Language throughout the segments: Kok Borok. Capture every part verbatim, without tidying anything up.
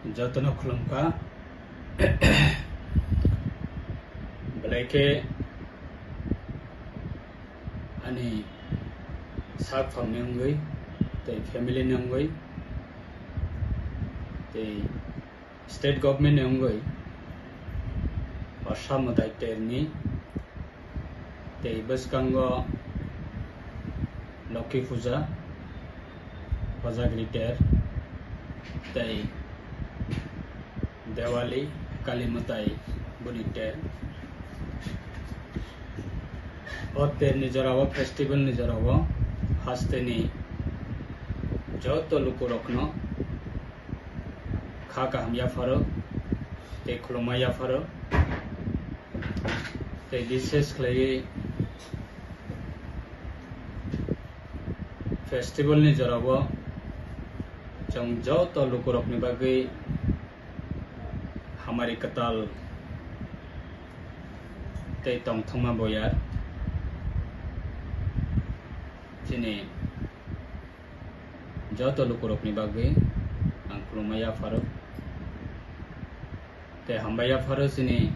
Jotono khulumkha. Belai khe ani sak phangni wngwi tei family ni wngwi tei state government ni wngwi Assam mwtai terni tei bwskango Lokhi Puja, Hojagri ter, tei Diwali, Kali mwtai boni ter. O ter ni jora o, festival ni jora o haste ni joto lukurokno kha kaham yapharo tei khulumma yapharo. Tei bishesh khlaiwi festival ni jora o chwng joto lukurokni bagwi hamari kwtal tei tongthokma boyar chini joto lukurokni bagwi ang khulumma yapharo. Tei hambai yapharo chini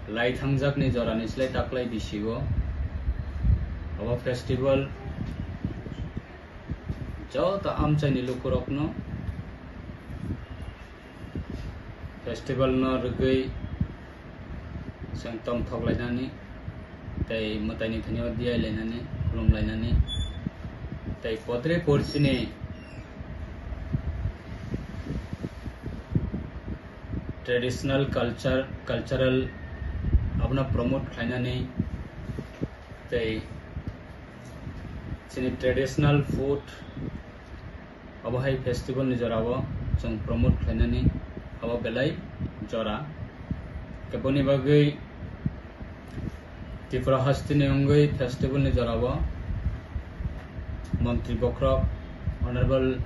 lai thangjakni jorani slai taklai bisi o. Obo festival joto amchaini lukurokno festival no rwgwi chwng tongthok lainani tei mwtaini thani o diyai lainani, khulum lainani tei podre por chini traditional culture, cultural abono promote khlainani tei chini traditional food obo hai festival ni jora o chwng promote khlainani abo belai jora. Khe boni bagwi Tripura hasteni wngwi festival ni jora o Montri Bokhorok Honorable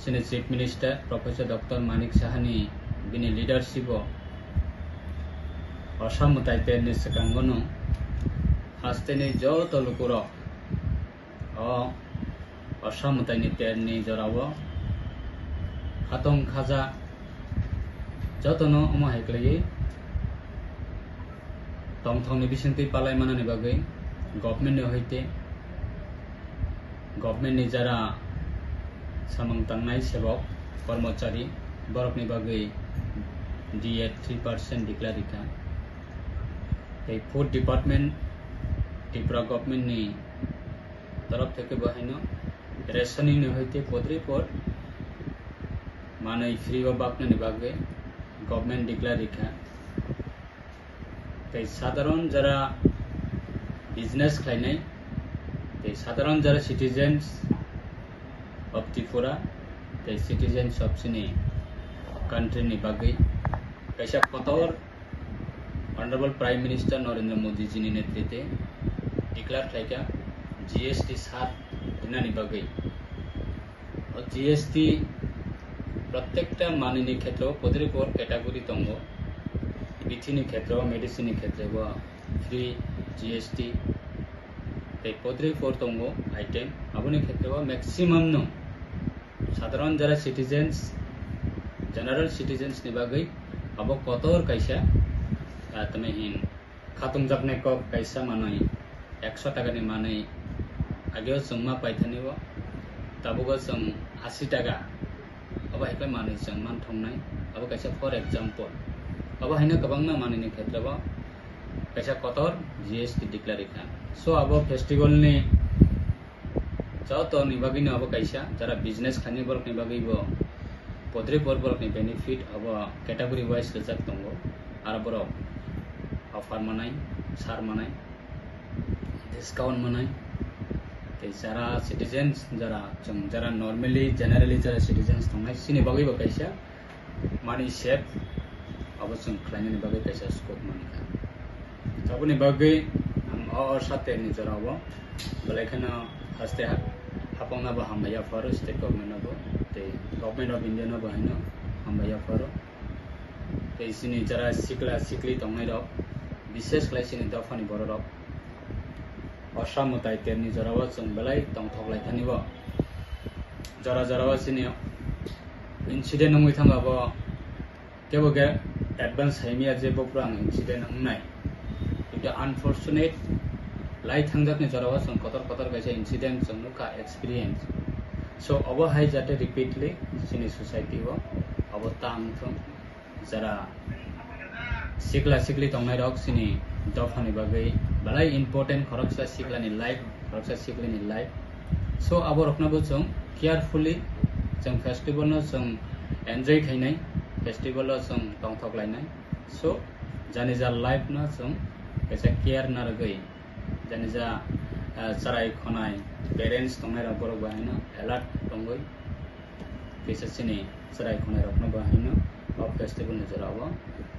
chini Chief Minister Professor Doctor Manik Sahani bini leadership o Assam mwtai terni swkango no hasteni joto lukurok o Assam mwtaini terni jora o khatong khaja jotono omo hai khlaiwi tongthokni bisingtwi palai manani bagwi government ni hoite government ni jara samung tangnai sebok kormochari borokni bagwi D A three percent declare rikha. Tei food department Tripura government ni torof theke bo haino rationing ni hoite podri pod manwi free o baknani bagwi government declare rikha. Tei sadharon jara business khlainai, tei sadharon jara citizens of Tripura, tei citizens of chini country ni bagwi kaisa kotor Honorable Prime Minister Narendra Modi ji ni netrite declare khlaikha G S T sat rinani bagwi. O G S T protekta manwini khetreo podri por category tongo. Bithi ni khetreo, medicine ni khetreo free G S T. Tei podri por tongo item. Aboni khetreo maximum no sadharon jara citizens, general citizens ni bagwi abo kotor kaisa, ah, tamo hin khatungjaknai kok kaisa manwi, ekso taka ni manwi ageo chwng ma paithani o, tabuk o chwng asi taka, abo hai khe manwi chwng man thongnai, abo kaisa for example. Abo haino kwbangma manwi ni khetreo kaisa kotor G S T declare kha. So abo festival ni joto ni bagwi no abo kaisa, jara business khainai borok ni bagwi bo podri por borok ni benefit abo category wise rijak tongo. Aro borok offer manai, sar manai, discount manai. Tei jara citizens, jara chwng jara normally, generally jara citizens tongnai, chini bagwi bo kaisa money save abo chwng khlainani bagwi kaisa scope mankha. Aboni bagwi ang o, o sate ni jora o belai kheno haste ha-, hapang no bo hambai yapharo state government no bo tei government of India no bo haino hambai yapharo. Tei chini jara sikla sikli tongnai rok, bishesh khlai chini dophani borok rok, Assam mwtai terni jora o chwng belai tongthok lai thani bo. Jora jora o chini Incident wngwi thangkha bo kebo khe advance saimaya je bo pura ang incident wngnai. Kintu unfortunate lai thangjakni jorao chwng kotor kotor kaisa incident chwng nukha, experience. So obo hai jate repeatly chini society o obo ta wngthung. Jara sikla sikli tongnai rok chini dophani bagwi belai important, khoroksa siklani life, khoroksa siklini life. So abo rokno bo chwng carefully chwng festival no chwng enjoy khainai, festival o chwng tongthok lainai. So jani ja life no chwng kaisa care narwgwi jani ja, ah, chwrai khonai parents tongnai rok borok bo haino alert tongwi kisa chini chwrai khonai rokno bo haino o festival ni jora o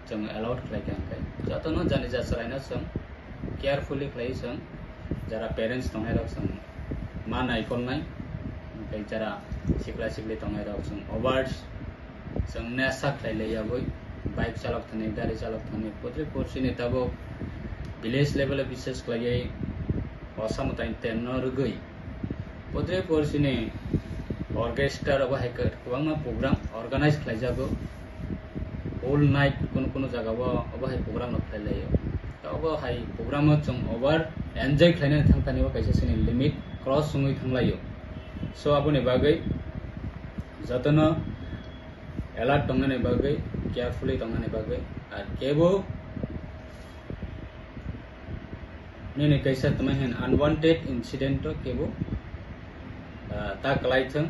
chwng allowed khlai kha hwnkhe jotono jani ja chwraino chwng carefully khlai chwng jara parents tongnai rok chwng ma naikolnai, tei jara sikla sikli tongnai rok chwng overs chwng nesa khlai lai yagwi bike chalok thani, gari chalok thani, putri porsi ni tabuk village level o bises khlaiwi osa mwtai terno rwgwi putri porsi ni orchestra obo hai kwbangma program organize khlai jago. Whole night kunu kunu jaga o obo hai program no khlai lai o. Ta obo hai program o chwng over enjoy khlainani thang thani o kaisa chini limit cross wngwi thang lai o. So aboni bagwi jotono alert tongnani bagwi, carefully tongnani bagwi, ar kebo nini kaisa tongmani hin unwanted incident o kebo, ah, ta kwlai thung,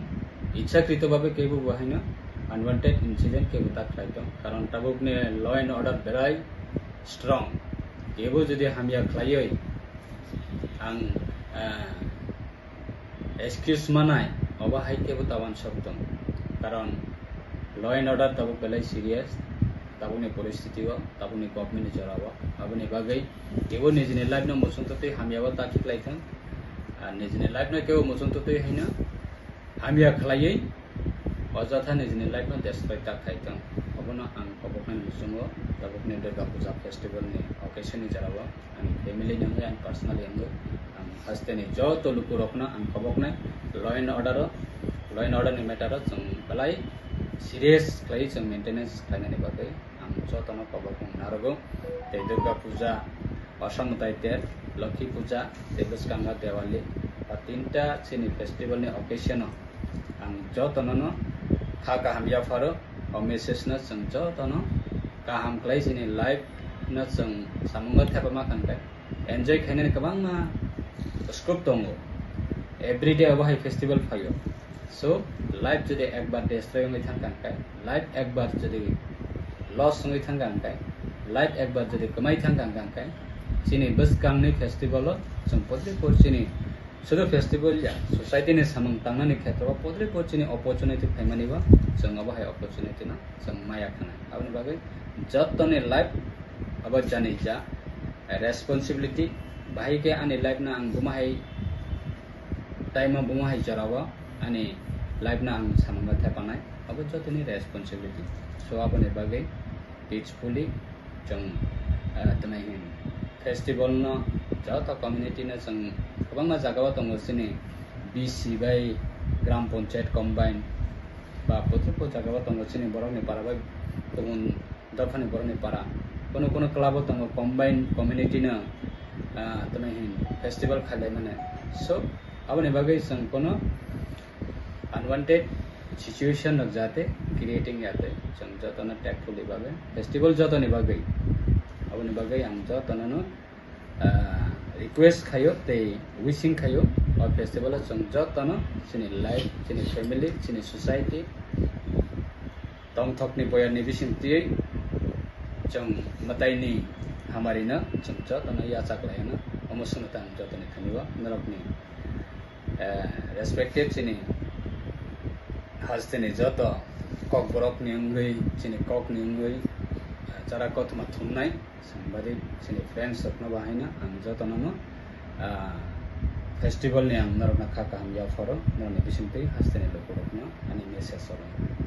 ichhakrito babe kebo bo haino unwanted incident kebo ta khlai thung, karon tabukni law and order berai strong, kebo jodi hamya khlaiwi ang, ah, excuse manai, obo hai kebo ta uansuk tong. Karon law and order tabuk belai serious, tabukni poristiti o, tabukni government ni jora o, aboni bagwi kebo nijini life no muchungtwi hamya o ta khiklai thung, ar nijini life no kebo muchungtwi haino hamya khlaiwi ojotha nijini life no destroy ta khai thung. Obono ang koboknai muchungo tabukni Durga Puja festival ni occasion ni jora o. Ani family ni wngwi, ani personally wngwi, ang hasteni joto lukurokno ang koboknai law and order o, law and order ni matter o chwng belai serious khlaiwi chwng maintenance khlainani bagwi ang jotono kobokmung narwgo. Tei Durga Puja, Osa Mwtai ter, Lokhi Puja, tei bwskango Diwali, o tinta chini festival ni occasion o ang jotono no kha kaham yapharo. O message no chwng jotono kaham khlai chini life no chwng samungo thepama kangkhe enjoy khainani kwbangma scope tongo. Everyday obo hai festival phaio. So life jodi ekbar destroy wngwi thang kangkhe, life ekbar jodi loss wngwi thang kangkhe, life ekbar jodi kwmai thang kangkhe, chini bwskangni festival o chwng putri por chini sudu festival ya, society ni samung tangnani khetro o putri por chini opportunity phaimani bo chwng obo hai opportunity no chwng maya khanai. Aboni bagwi jottoni life abo jani ja responsibility, bahai khe ani life no ang buma hai time o buma hai jora o ani life no ang samung no thepanai, abo jottoni responsibility. So aboni bagwi peacefully chwng, ah, twnai hin festival no joto community no chwng kwbangma jaga o tongo chini B C bai gram panchayat combine ba puthupo jaga o tongo chini borok ni para bai kubun dophani borok ni para, kono kono club o tongo combine community no, ah, twnai hin festival khailai mane. So aboni bagwi chwng kono unwanted situation rok jate creating yate chwng jotono tactfully bagwi festival jotoni bagwi aboni bagwi ang jotono no, ah, request khaio tei wishing khaio o festival o chwng jotono chini life, chini family, chini society tongthokni boyarni bisingtwi chwng mwtaini hamarino chwng jotono yachak laino omo swngno tang jotoni thani o norokni eh, respected chini hasteni joto kokborokni wngwi, chini kokni wngwi, eh, chara kothoma thumnai sangbadik chini friends rokno bahaino ang jotono no, ah, festival ni ang norokno kha kaham yapharo, norokni bisingtwi hasteni lukurokno ani message rok.